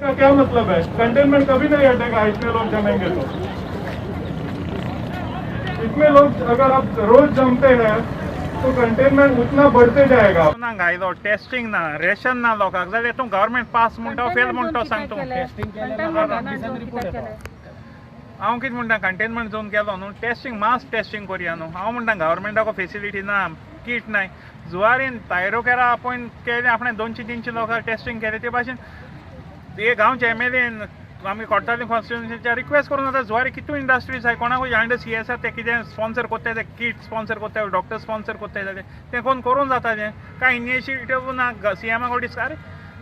का क्या मतलब है? कंटेनमेंट कभी नहीं हटेगा, इतने लोग जमेंगे तो। इतने लोग अगर आप रोज जमते हैं तो कंटेनमेंट उतना बढ़ते जाएगा। ना घायलो टेस्टिंग ना, रेशन ना लोकांक, जाल्यार तूं गव्हर्मेंट पास म्हणटा फेल म्हणटा सांग तूं। हांव कितें म्हणटा, कंटेनमेंट झोन केलो न्हू, टेस्टिंग मास टेस्टिंग करया न्हू। हांव म्हणटा गव्हर्मेंटाक फेसिलिटी ना, किट नाय। जुवारीन तायरोकेरा आपोवन केलें आपणें 200-300 लोकांक टेस्टिंग केलें। ते भाशेन हे गांवचे एम.एल.एन आमी कोट्टाली कॉन्स्टिट्युन्सीच्या रिक्वेस्ट करून आतां जुवारी कितू इंडस्ट्रीज आहाय, कोणाकूय अंडर सी.एस.आर ते कितें स्पॉन्सर कोत्ताय, ते किट स्पॉन्सर कोत्ताय, डॉक्टर स्पॉन्सर कोत्ताय जाल्यार तें कोण करूंक जाता तें? कांय इनिशिएटीव ना सी.एमा कडेन। अरे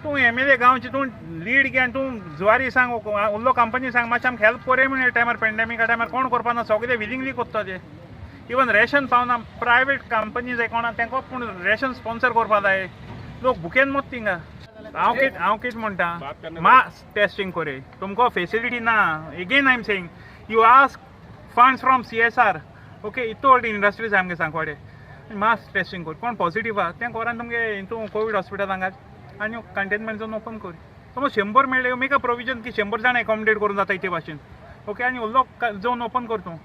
तूं एम.एल.ए गांवची, तूं लीड घे आनी तूं जुवारी सांग, उरलो कंपनी सांग, मातशें आमकां हेल्प कोरया म्हण। टायमार पेंडेमिका टायमार कोण करपा ना, सगळे विलिंगली कोत्ता ते। इवन रेशन पावना, प्रायवेट कंपनी जाय कोणा तेंको पूण रेशन स्पॉन्सर करपा जाय। लोक भुकेन मत थिंगा। हांव कितें म्हणटा, मास टेस्टिंग कोरे, तुमकां फेसिलिटी ना। Again I am saying, you ask funds from CSR. Okay, इतू व्हडली इंडस्ट्रीज आमगे सांकवाडे, मास टेस्टिंग कोर, कोण पॉझिटिव्ह आहा तें कोरान तुमगे हितू कोवीड हॉस्पिटलांक घाल आनी कंटेनमेंट झोन ओपन कर। समज 100 मेळ्ळे, मेक अ प्रोविजन की 100 जाण एकोमोडेट करूंक जाता इते भाशेन। ओके, आनी उरलो झोन ओपन कर तूं,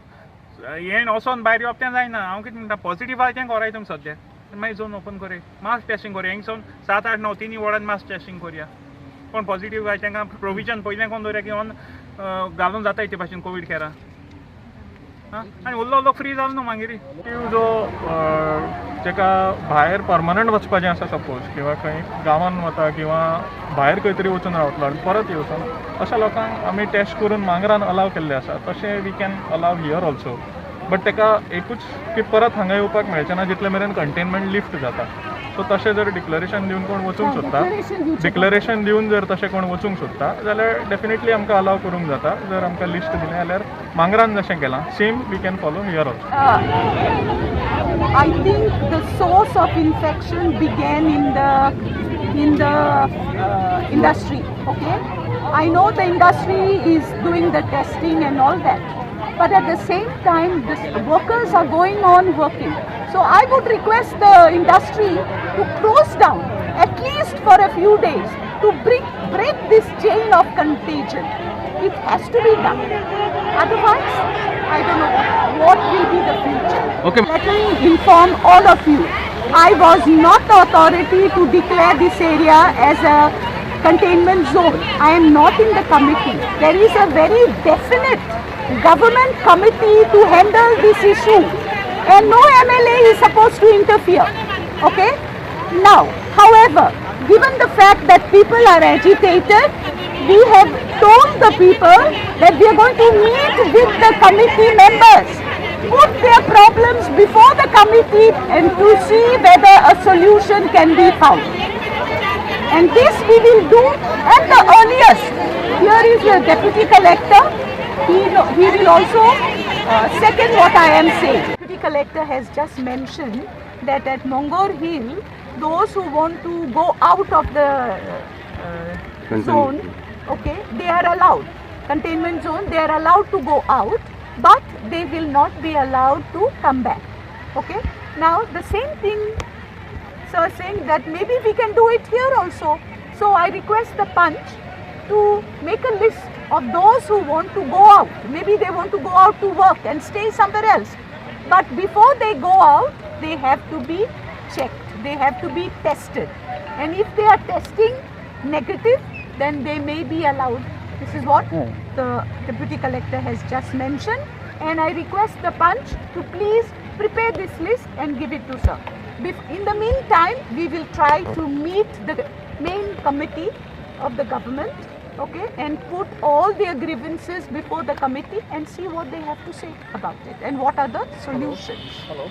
हें वचोन भायर येवप तें जायना। हांव कितें म्हणटा, पॉझिटिव्ह आहा तें कोराय तुमी सद्या, मागीर झोन ओपन कोरया, मास टेस्टिंग कोरया। हिंगसून 7, 8, 9 तिनूय वॉर्डान मास टेस्टिंग कोरया। कोण पॉझिटिव्ह आहा तांकां प्रोविजन पयलें कोण दवरया की ऑन घालून जाता इते भाशेन कोवीड केरा। आं, आनी उरलो लोक फ्री जालो न्हू मागीर। जो जेका भायर परमनंट वचपाचें आसा सपोज, किंवा खंय गांवान वता किंवा भायर खंय तरी वचून रावतलो आनी परत येवचो ना, अशा लोकांक आमी टेस्ट करून मांगरान अलाव केल्ले आसा। तशें we can allow here also, but तेका एकूच की परत हांगा येवपाक मेळचें ना जितले मेरेन कंटेनमेंट लिफ्ट जाता। सो तशें जर डिक्लरेशन दिवन कोण वचूंक सोदता, डिक्लरेशन दिवन जर तशें कोण वचूंक सोदता जाल्यार डेफिनेटली आमकां अलाव करूंक जाता। जर आमकां लिस्ट दिलें जाल्यार मांगरान जशें केलां same we can follow here also. I think the source of infection began in the industry. Okay, I know the industry is doing the testing and all that, but at the same time the workers are going on working. So I would request the industry to close down at least for a few days to break this chain of contagion. It has to be done. Otherwise, I don't know what will be the future. Okay. Let me inform all of you, I was not the authority to declare this area as a containment zone. I am not in the committee. There is a very definite government committee to handle this issue, and no MLA is supposed to interfere. Okay? Now, however, given the fact that people are agitated, we have told the people that we are going to meet with the committee members, put their problems before the committee and to see whether a solution can be found. And this we will do at the earliest. Here is the deputy collector. He will also second what I am saying. Deputy collector has just mentioned that at Mongor Hill, those who want to go out of the zone, okay, they are allowed. Containment zone, they are allowed to go out, but they will not be allowed to come back. Okay. Now the same thing, sir, saying that maybe we can do it here also. So I request the Panch to make a list of those who want to go out. Maybe they want to go out to work and stay somewhere else. But before they go out, they have to be checked. They have to be tested. And if they are testing negative, then they may be allowed. This is what the deputy collector has just mentioned. And I request the Panch to please prepare this list and give it to sir. In the meantime, we will try to meet the main committee of the government, okay, and put all their grievances before the committee and see what they have to say about it and what are the solutions. Hello.